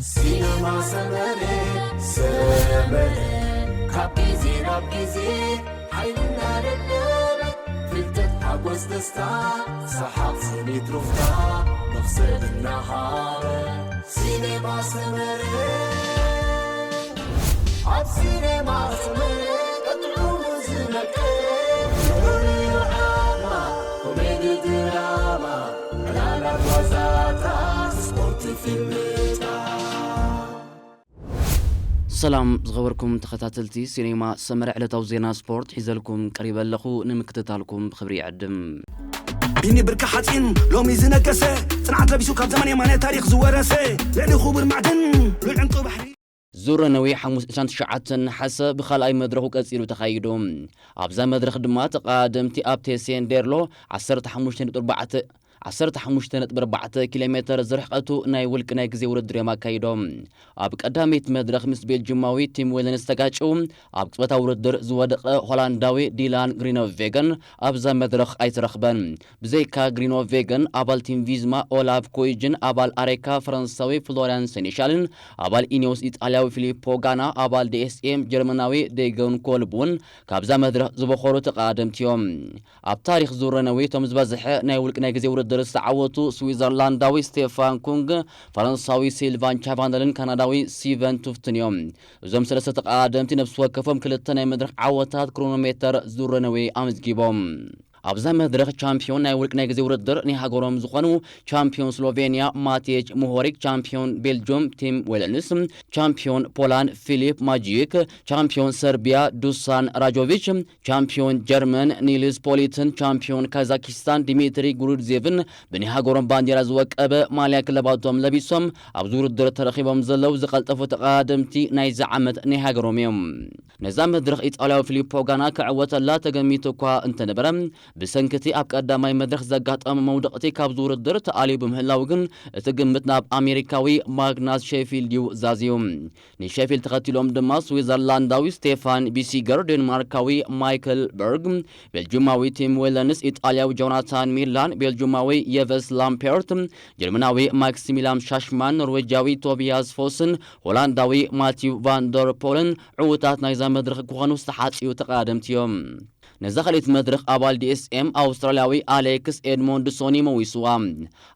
ሲነማ ሰመረ፣ ሰመረ፣ ካብ ግዜ ናብ ግዜ ሓይልና ደደበ፣ ፍልጠት፣ ሓጎስ፣ ደስታ፣ ሰሓቕ፣ ስኒት፣ ሩፍታ፣ መኽሰብ እናሃበ። ሲነማ ሰመረ፣ ኣብ ሲነማ ሰመረ፣ ቀጥዑ ዝመቀ፣ ፍቕሪ፣ ዓድማ፣ ኮሜዲ፣ ድራማ፣ ዕላላት፣ ዋዛታት፣ ስፖርት፣ ፊልምታት። ሰላም ዝኸበርኩም ተኸታተልቲ ሲኔማ ሰመረ፣ ዕለታዊ ዜና ስፖርት ሒዘልኩም ቀሪበ ኣለኹ። ንምክትታልኩም ብኽብሪ ይዕድም። ቢኒ ብርካ ሓፂን ሎሚ ዝነገሰ፣ ፅንዓት ለቢሱ ካብ ዘመን የማነ ታሪኽ ዝወረሰ፣ ልዕሊ ክቡር ማዕድን ሉል ዕንቁ ባሕሪ። ዙር ነዊሕ ሓሙስ ዕስራን ትሽዓተን ነሓሰ ብኻልኣይ መድረኹ ቀፂሉ ተኻይዱ። ኣብዛ መድረኽ ድማ ተቓደምቲ ኣብ ቴሴን ዴርሎ ዓሰርተ ሓሙሽተ ነጥቢ ኣርባዕተ ዓሰርተ ሓሙሽተ ነጥቢ ኣርባዕተ ኪሎ ሜተር ዝርሕቐቱ ናይ ውልቂ ናይ ግዜ ውድድር እዮም ኣካይዶም። ኣብ ቀዳመይቲ መድረኽ ምስ ቤልጅማዊ ቲም ዌለንስ ተጋጭው ኣብ ቅጽበታዊ ውድድር ዝወደቐ ሆላንዳዊ ዲላን ግሪኖቬገን ኣብዛ መድረኽ ኣይተረኽበን። ብዘይካ ግሪኖቬገን፣ ኣባል ቲም ቪዝማ ኦላቭ ኮይጅን ኣባል ኣሬካ ፈረንሳዊ ፍሎሪያን ሴኔሻልን ኣባል ኢኒዮስ ኢጣልያዊ ፊሊፖ ጋና ኣባል ዲኤስኤም ጀርመናዊ ዴገን ኮልብ እውን ካብዛ መድረኽ ዝበኾሩ ተቓደምቲ እዮም። ኣብ ታሪኽ ዙር ረነዌ እቶም ዝበዝሐ ናይ ውልቂ ናይ ግዜ ውድድር ዝተዓወቱ ስዊዘርላንዳዊ ስቴፋን ኩንግ፣ ፈረንሳዊ ሲልቫን ቻቫነልን ካናዳዊ ሲቨን ቱፍትን እዮም። እዞም ሰለስተ ተቐዳደምቲ ነብሲ ወከፎም ክልተ ናይ መድረኽ ዓወታት ክሮኖሜተር ዙር ረነዌ ኣመዝጊቦም። ኣብዛ መድረኽ ቻምፒዮን ናይ ውልቂ ናይ ግዜ ውድድር ናይ ሃገሮም ዝኾኑ ቻምፒዮን ስሎቬንያ ማቴጅ ሙሆሪክ፣ ቻምፒዮን ቤልጅየም ቲም ዌለንስ፣ ቻምፒዮን ፖላንድ ፊሊፕ ማጂክ፣ ቻምፒዮን ሰርቢያ ዱሳን ራጆቪች፣ ቻምፒዮን ጀርመን ኒልስ ፖሊትን ቻምፒዮን ካዛኪስታን ዲሚትሪ ጉሩድዜቭን ብናይ ሃገሮም ባንዲራ ዝወቀበ ማልያ ክለባቶም ለቢሶም ኣብዚ ውድድር ተረኺቦም ዘለዉ ዝቐልጠፉ ተቐዳደምቲ ናይዚ ዓመት ናይ ሃገሮም እዮም። ነዛ መድረኽ ኢጣልያዊ ፊሊፖ ጋና ክዕወተላ ተገሚቱ እኳ እንተነበረ፣ ብሰንክቲ ኣብ ቀዳማይ መድረኽ ዘጋጠመ መውደቕቲ ካብዚ ውድድር ተኣልዩ ብምህላው ግን፣ እቲ ግምት ናብ ኣሜሪካዊ ማግናስ ሼፊልድ እዩ ዛዝዩ። ንሼፊልድ ተኸቲሎም ድማ ስዊዘርላንዳዊ ስቴፋን ቢሲገር፣ ዴንማርካዊ ማይክል በርግ፣ ቤልጁማዊ ቲም ዌለንስ፣ ኢጣልያዊ ጆናታን ሚላን፣ ቤልጁማዊ የቨስ ላምፔርት፣ ጀርመናዊ ማክሲሚላን ሻሽማን፣ ኖርዌጃዊ ቶቢያስ ፎስን ሆላንዳዊ ማቲው ቫን ደር ፖልን ዕዉታት ናይዛ መድረኽ ክኾኑ ዝተሓጽዩ ተቐዳደምቲ እዮም። ነዛ ካልኣይቲ መድረኽ ኣባል ዲኤስኤም ኣውስትራልያዊ ኣሌክስ ኤድሞንድሶን እዩ መዊስዋ።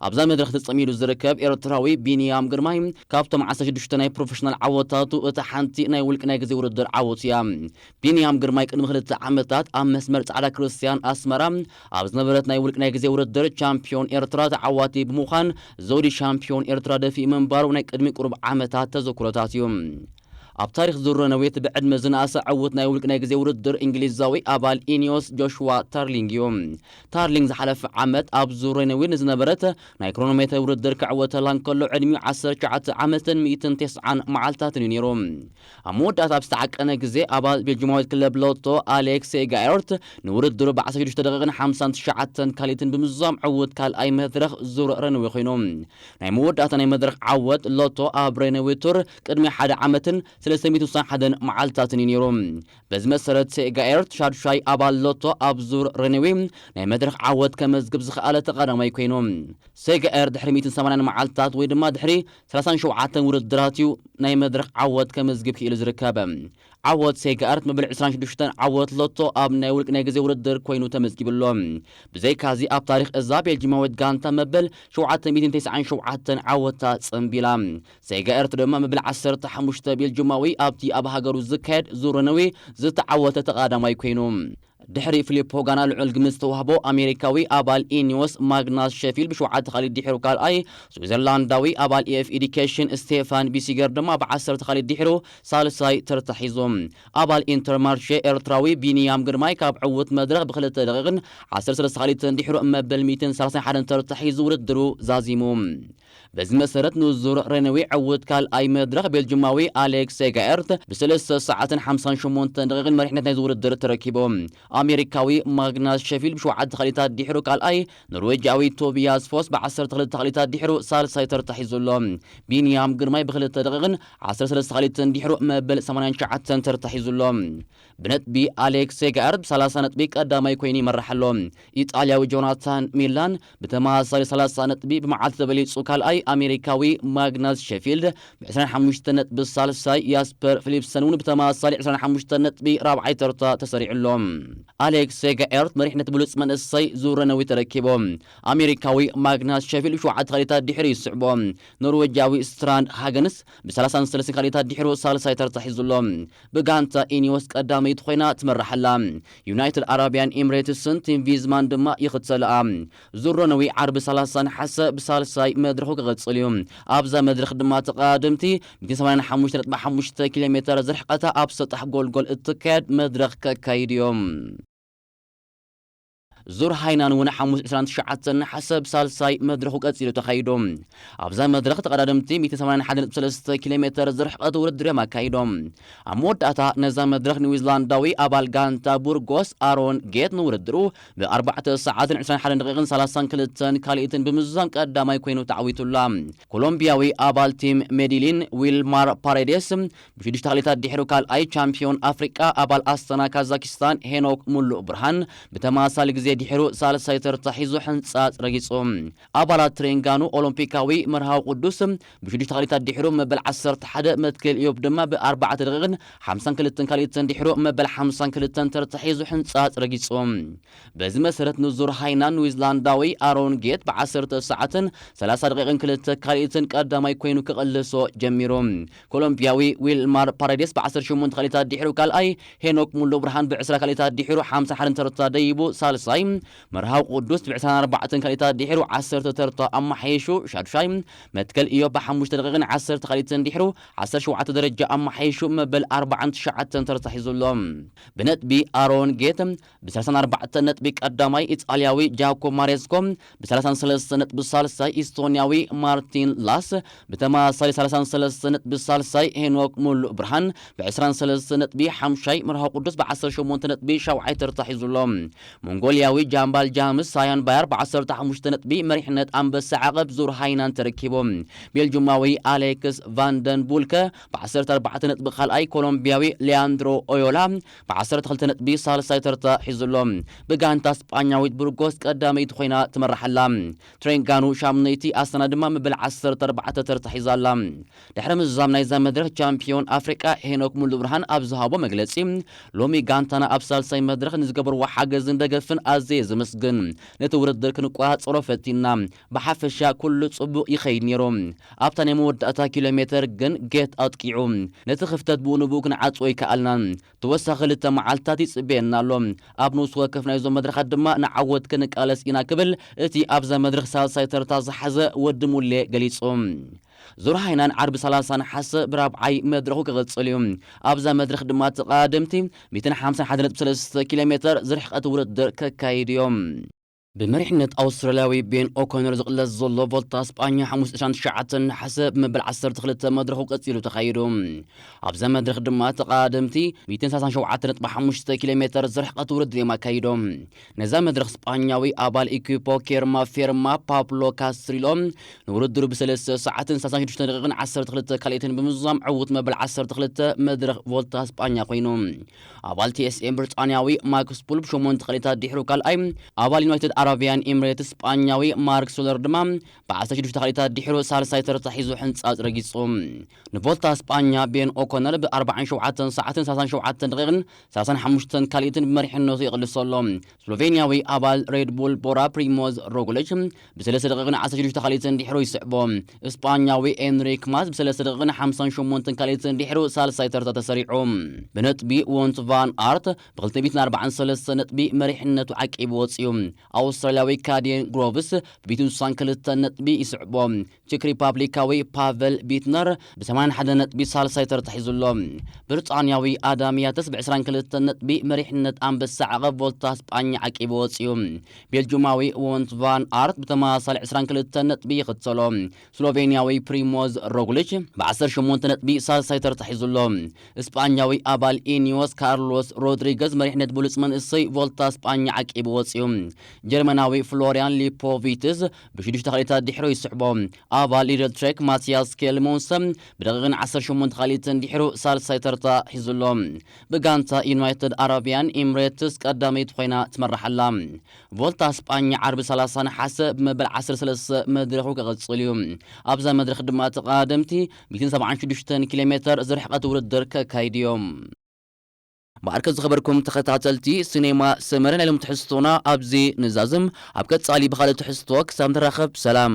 ኣብዛ መድረኽ ተጸሚዱ ዝርከብ ኤርትራዊ ቢንያም ግርማይ ካብቶም ዓሰርተ ሽዱሽተ ናይ ፕሮፌሽናል ዓወታቱ እታ ሓንቲ ናይ ውልቂ ናይ ግዜ ውድድር ዓወቱ እያ። ቢንያም ግርማይ ቅድሚ ክልተ ዓመታት ኣብ መስመር ጻዕዳ ክርስትያን ኣስመራ ኣብ ዝነበረት ናይ ውልቂ ናይ ግዜ ውድድር ቻምፒዮን ኤርትራ ተዓዋቲ ብምዃን ዘውዲ ሻምፒዮን ኤርትራ ደፊኡ ምንባሩ ናይ ቅድሚ ቁሩብ ዓመታት ተዘክሮታት እዩ። ኣብ ታሪኽ ዙር ረነዌ እቲ ብዕድመ ዝነኣሰ ዕዉት ናይ ውልቂ ናይ ግዜ ውድድር እንግሊዛዊ ኣባል ኢኒዮስ ጆሽዋ ታርሊንግ እዩ። ታርሊንግ ዝሓለፈ ዓመት ኣብ ዙር ረነዌ ንዝነበረት ናይ ክሮኖሜተር ውድድር ክዕወተላ እንከሎ ዕድሚኡ ዓሰርተ ትሽዓተ ዓመትን ሚእትን ተስዓን መዓልታትን እዩ ነይሩ። ኣብ መወዳእታ ኣብ ዝተዓቀነ ግዜ ኣባል ቤልጅማዊት ክለብ ሎቶ ኣሌክስ ሴጋኤርት ንውድድሩ ብ ዓሰርተ ሽዱሽተ ደቂቕን ሓምሳን ትሽዓተን ካልኢትን ብምዝዛም ዕዉት ካልኣይ መድረኽ ዙር ረነዌ ኮይኑ። ናይ መወዳእታ ናይ መድረኽ ዓወት ሎቶ ኣብ ረነዌ ቱር ቅድሚ ሓደ ዓመትን ሰለስተ ሚእትን ሓደን መዓልታትን እዩ ነይሩ። በዚ መሰረት ሴጋኤርት ሻዱሻይ ኣባል ሎቶ ኣብ ዙር ረነዌ ናይ መድረኽ ዓወት ከመዝግብ ዝኸኣለ ተቐዳማይ ኮይኑ። ሴጋኤር ድሕሪ ሚእትን ሰማንያን መዓልታት ወይ ድማ ድሕሪ ሰላሳን ሸውዓተን ውድድራት እዩ ናይ መድረኽ ዓወት ከመዝግብ ክኢሉ ዝርከብ። ዓወት ሴጋኤርት መበል ዕስራን ሽዱሽተን ዓወት ሎቶ ኣብ ናይ ውልቂ ናይ ግዜ ውድድር ኮይኑ ተመዝጊቡ ኣሎ። ብዘይካዚ ኣብ ታሪኽ እዛ ቤልጂማዊት ጋንታ መበል ሸውዓተ ሚእትን ተስዓን ሸውዓተን ዓወታ ጸንቢላ። ሴጋኤርት ድማ መበል ዓሰርተ ሓሙሽተ ቤልጂማዊ ኣብቲ ኣብ ሃገሩ ዝካየድ ዙር ረነዌ ዝተዓወተ ተቐዳማይ ኮይኑ። ድሕሪ ፊሊፖ ጋና ልዑል ግምት ዝተዋህቦ ኣሜሪካዊ ኣባል ኢኒዮስ ማግናስ ሸፊል ብሸውዓተ ካልኢት ድሒሩ ካልኣይ፣ ስዊዘርላንዳዊ ኣባል ኢኤፍ ኤዲኬሽን ስቴፋን ቢሲገር ድማ ብዓሰርተ ካልኢት ድሒሩ ሳልሳይ ተርታ ሒዙ። ኣባል ኢንተርማርሼ ኤርትራዊ ቢንያም ግርማይ ካብ ዕዉት መድረኽ ብክልተ ደቂቕን ዓሰርተ ሰለስተ ካልኢትን ድሒሩ መበል ሚእትን ሰላሳን ሓደን ተርታ ሒዙ ውድድሩ ዛዚሙ። በዚ መሰረት ንዙር ረነዌ ዕዉት ካልኣይ መድረኽ ቤልጅማዊ ኣሌክስ ሴጋኤርት ብሰለስተ ሰዓትን ሓምሳን ሸሞንተን ደቂቕን መሪሕነት ናይዚ ውድድር ተረኪቡ። ኣሜሪካዊ ማግናስ ሸፊል ብሸውዓተ ካልኢታት ድሒሩ ካልኣይ፣ ኖርዌጃዊ ቶቢያስ ፎስ ብዓሰርተ ክልተ ካልኢታት ድሒሩ ሳልሳይ ተርታ ሒዙ ኣሎ። ቢንያም ግርማይ ብክልተ ደቂቕን ዓሰርተ ሰለስተ ካልኢትን ድሒሩ መበል ሰማንያን ትሽዓተን ተርታ ሒዙ ኣሎ። ብነጥቢ ኣሌክስ ሴጋኤርት ብሰላሳ ነጥቢ ቀዳማይ ኮይኑ ይመርሕ ኣሎ። ኢጣልያዊ ጆናታን ሚላን ብተመሳሳሊ ሰላሳ ነጥቢ ብመዓልቲ ተበሊጹ ካልኣይ፣ ኣሜሪካዊ ማግናስ ሸፊልድ ብ ዕስራን ሓሙሽተ ነጥቢ ሳልሳይ፣ ያስፐር ፊሊፕሰን እውን ብተመሳሳሊ ዕስራን ሓሙሽተ ነጥቢ ራብዓይ ተርታ ተሰሪዑ ኣሎ። ኣሌክስ ሴጋኤርት መሪሕነት ብሉጽ መንእሰይ ዙር ረነዊ ተረኪቡ። ኣሜሪካዊ ማግናስ ሸፊልድ ብሸውዓተ ካልኢታት ድሕሪ ይስዕቦ። ኖርዌጃዊ ስትራንድ ሃገንስ ብ ሰላሳን ሰለስተን ካልኢታት ድሕሩ ሳልሳይ ተርታ ሒዙ ኣሎ። ብጋንታ ኢኒዮስ ቀዳመይቲ ኮይና ትመርሕ ኣላ። ዩናይትድ ኣረብያን ኤምሬትስን ቲም ቪዝማን ድማ ይኽተልኣ። ዙር ረነዊ ዓርቢ ሰላሳ ነሓሰ ብሳልሳይ መድረኹ ክቕጽል እዩ። ኣብዛ መድረኽ ድማ ተቐዳደምቲ ሚእትን ሰማንያን ሓሙሽተ ነጥቢ ሓሙሽተ ኪሎ ሜተር ዝርሕቐታ ኣብ ሰጣሕ ጎልጎል እትካየድ መድረኽ ከካይድ እዮም። ዙር ሃይናን እውን ሓሙስ ዕስራን ትሽዓተን ነሓሰ ብሳልሳይ መድረኹ ቀጺሉ ተኻይዱ። ኣብዛ መድረኽ ተቐዳደምቲ ሚእትን ሰማንያን ሓደን ነጥቢ ሰለስተ ኪሎ ሜተር ዝርሕቐት ውድድር እዮም ኣካይዶም። ኣብ መወዳእታ ነዛ መድረኽ ኒውዚላንዳዊ ኣባል ጋንታ ቡርጎስ ኣሮን ጌት ንውድድሩ ብ ኣርባዕተ ሰዓትን ዕስራን ሓደን ደቂቕን ሰላሳን ክልተን ካልኢትን ብምዝዛም ቀዳማይ ኮይኑ ተዓዊቱላ። ኮሎምቢያዊ ኣባል ቲም ሜዲሊን ዊልማር ፓሬዴስ ብሽዱሽተ ካልኢታት ድሕሩ ካልኣይ፣ ቻምፒዮን ኣፍሪቃ ኣባል ኣስተና ካዛኪስታን ሄኖክ ሙሉእ ብርሃን ብተመሳሳሊ ግዜ ድሕሩ ሳልሳይ ተርታ ሒዙ ሕንጻጽ ረጊጹ። ኣባላት ትሬንጋኑ ኦሎምፒካዊ መርሃዊ ቅዱስ ብሽዱሽተ ካልኢታት ድሕሩ መበል ዓሰርተ ሓደ፣ መትከል ኢዮብ ድማ ብኣርባዕተ ደቂቕን ሓምሳን ክልተን ካልኢትን ድሕሩ መበል ሓምሳን ክልተን ተርታ ሒዙ ሕንጻጽ ረጊጹ። በዚ መሰረት ንዙር ሃይናን ኒውዚላንዳዊ ኣሮን ጌት ብዓሰርተ ሰዓትን ሰላሳ ደቂቕን ክልተ ካልኢትን ቀዳማይ ኮይኑ ክቕልሶ ጀሚሩ። ኮሎምቢያዊ ዊልማር ፓራዴስ ብዓሰርተ ሸሞንተ ካልኢታት ድሕሩ ካልኣይ፣ ሄኖክ ሙሉ ብርሃን ብዕስራ ካልኢታት ድሕሩ ሓምሳን ሓደን ተርታ ደይቡ ሳልሳይ፣ መርሃዊ ቅዱስ ብዕስራን ኣርባዕተን ካልኢታት ድሕሩ ዓሰርተ ተርታ ኣመሓይሹ ሻዱሻይ፣ መትከል ኢዮብ ብሓሙሽተ ደቂቕን ዓሰርተ ካልኢትን ድሕሩ ዓሰርተ ሸውዓተ ደረጃ ኣመሓይሹ መበል ኣርባዓን ትሽዓተን ተርታ ሒዙ ኣሎ። ብነጥቢ ኣሮን ጌት ብ ሰላሳን ኣርባዕተን ነጥቢ ቀዳማይ፣ ኢጣልያዊ ጃኮ ማሬስኮ ብ ሰላሳን ሰለስተን ነጥቢ ሳልሳይ፣ ኢስቶንያዊ ማርቲን ላስ ብተመሳሳሊ ሰላሳን ሰለስተን ነጥቢ ሳልሳይ፣ ሄኖክ ሙሉእ ብርሃን ብ ዕስራን ሰለስተን ነጥቢ ሓምሻይ፣ መርሃዊ ቅዱስ ብ ዓሰርተ ሸሞንተ ነጥቢ ሻውዓይ ተርታ ሒዙ ኣሎ። ሞንጎልያዊ ጃምባል ጃምስ ሳያን ባያር ብ ዓሰርተ ሓሙሽተ ነጥቢ መሪሕነት ኣንበሳ ዓቐብ ዙር ሃይናን ተረኪቡ። ቤልጁማዊ ኣሌክስ ቫንደን ቡልከ ብ ዓሰርተ ኣርባዕተ ነጥቢ ካልኣይ፣ ኮሎምቢያዊ ሊያንድሮ ኦዮላ ብ ዓሰርተ ክልተ ነጥቢ ሳልሳይ ተርታ ሒዙ ኣሎ። ብጋንታ ስጳኛዊት ቡርጎስ ቀዳመይቲ ኮይና ትመርሕ ኣላ። ትሬንጋኑ ሻምነይቲ፣ ኣስተና ድማ መበል ዓሰርተ ኣርባዕተ ተርታ ሒዛ ኣላ። ድሕሪ ምዝዛም ናይዛ መድረኽ ቻምፒዮን ኣፍሪቃ ሄኖክ ሙሉ ብርሃን ኣብ ዝሃቦ መግለጺ፣ ሎሚ ጋንታና ኣብ ሳልሳይ መድረኽ ንዝገበርዎ ሓገዝን ደገፍን ኣዝየ ዘመስግን። ነቲ ውድድር ክንቆጻጸሮ ፈቲና። ብሓፈሻ ኩሉ ጽቡቕ ይኸይድ ነይሩ። ኣብታ ናይ መወዳእታ ኪሎ ሜተር ግን ጌት ኣጥቂዑ። ነቲ ክፍተት ብኡ ንብኡ ክንዓጽዎ ኣይከኣልናን። ተወሳኺ ክልተ መዓልትታት ይጽበየና ኣሎ። ኣብ ንኡስ ወከፍ ናይዞም መድረኻት ድማ ንዓወት ክንቃለስ ኢና ክብል እቲ ኣብዛ መድረኽ ሳልሳይ ተርታ ዝሓዘ ወዲ ሙሌ ገሊጹ። ዙር ሃይናን ዓርቢ ሰላሳ ነሓሰ ብራብዓይ መድረኹ ክቕጽል እዩ። ኣብዛ መድረኽ ድማ ተቐዳደምቲ ሚእትን ሓምሳን ሓደ ነጥቢ ሰለስተ ኪሎ ሜተር ዝርሕቀት ውድድር ከካይዱ እዮም። ብመሪሕነት ኣውስትራልያዊ ቤን ኦኮነር ዝቕለስ ዘሎ ቮልታ ስጳኛ ሓሙስ ዕስራን ትሽዓተን ነሓሰ ብመበል ዓሰርተ ክልተ መድረኹ ቀጺሉ ተኻይዱ። ኣብዛ መድረኽ ድማ ተቐዳደምቲ ሚእትን ሰላሳን ሸውዓተ ነጥቢ ሓሙሽተ ኪሎ ሜተር ዝርሕቀት ውድድር እዮም ኣካይዶም። ነዛ መድረኽ ስጳኛዊ ኣባል ኢኩፖ ኬርማ ፌርማ ፓብሎ ካስትሪሎ ንውድድሩ ብሰለስተ ሰዓትን ሰላሳን ሽዱሽተ ደቂቕን ዓሰርተ ክልተ ካልኢትን ብምዝዛም ዕዉት መበል ዓሰርተ ክልተ መድረኽ ቮልታ ስጳኛ ኮይኑ። ኣባል ቲ ኤስ ኤም ብሪጣንያዊ ማክስ ፑል ብሸሞንተ ካልኢታት ድሕሩ ካልኣይ፣ ኣባል ዩናይትድ ኣረቢያን ኤምሬትስ ስጳኛዊ ማርክ ሶለር ድማ ብ ዓሰርተ ሽዱሽተ ካልኢታት ድሕሩ ሳልሳይ ተርታ ሒዙ ሕንጻጽ ረጊጹ። ንቮልታ ስጳኛ ቤን ኦኮነር ብ ኣርባዓን ሸውዓተን ሰዓትን ሰላሳን ሸውዓተን ደቂቕን ሰላሳን ሓሙሽተን ካልኢትን ብመሪሕነቱ ይቕልሶ ኣሎ። ስሎቬንያዊ ኣባል ሬድ ቡል ቦራ ፕሪሞዝ ሮግሊች ብሰለስተ ደቂቕን ዓሰርተ ሽዱሽተ ካልኢትን ድሕሩ ይስዕቦ። ስጳኛዊ ኤንሪክ ማስ ብሰለስተ ደቂቕን ሓምሳን ሸሞንተን ካልኢትን ድሕሩ ሳልሳይ ተርታ ተሰሪዑ። ብነጥቢ ወንት ቫን ኣርት ብ ክልተ ሚእትን ኣርባዓን ሰለስተ ነጥቢ መሪሕነቱ ዓቂቡ ወጺኡ። ኣውስትራልያዊ ካዴን ግሮቭስ ብ ሚእትን ስሳን ክልተን ነጥቢ ይስዕቦ። ቼክ ሪፓብሊካዊ ፓቨል ቢትነር ብ ሰማንያን ሓደን ነጥቢ ሳልሳይ ተርታ ሒዙ ኣሎ። ብሪጣንያዊ ኣዳም ያተስ ብ ዕስራን ክልተን ነጥቢ መሪሕነት ኣንበሳ ዓቐብ ቮልታ ስጳኛ ዓቂቡ ወጺኡ። ቤልጁማዊ ወንት ቫን ኣርት ብተመሳሳሊ ዕስራን ክልተን ነጥቢ ይኽተሎ። ስሎቬንያዊ ፕሪሞዝ ሮግሊች ብ ዓሰርተ ሸሞንተ ነጥቢ ሳልሳይ ተርታ ሒዙ ኣሎ። ስጳኛዊ ኣባል ኢኒዮስ ካርሎስ ሮድሪገዝ መሪሕነት ብሉጽ መንእሰይ ቮልታ ስጳኛ ዓቂቡ ወጺኡ። ጀርመናዊ ፍሎሪያን ሊፖቪትስ ብሽዱሽተ ካልኢታት ድሕሩ ይስሕቦ። ኣባል ሊደል ትሬክ ማቲያስ ኬልሞንሰ ብደቂቕን ዓሰርተ ሸሞንተ ካልኢትን ድሕሩ ሳልሳይ ተርታ ሒዙ ኣሎ። ብጋንታ ዩናይትድ ኣረቢያን ኤምሬትስ ቀዳመይቲ ኮይና ትመርሕ ኣላ። ቮልታ ስጳኛ ዓርቢ ሰላሳ ነሓሰ ብመበል ዓሰርተ ሰለስተ መድረኹ ክቕጽል እዩ። ኣብዛ መድረኽ ድማ ተቐዳደምቲ ሚእትን ሰብዓን ሽዱሽተን ኪሎ ሜተር ዝርሕቐት ውድድር ከካይዱ እዮም። ማዕርከ ዝኸበርኩም ተኸታተልቲ ሲኔማ ሰመረ፣ ናይ ሎም ትሕዝቶና ኣብዚ ንዛዝም። ኣብ ቀጻሊ ብኻልእ ትሕዝቶ ክሳብ ንራኸብ ሰላም።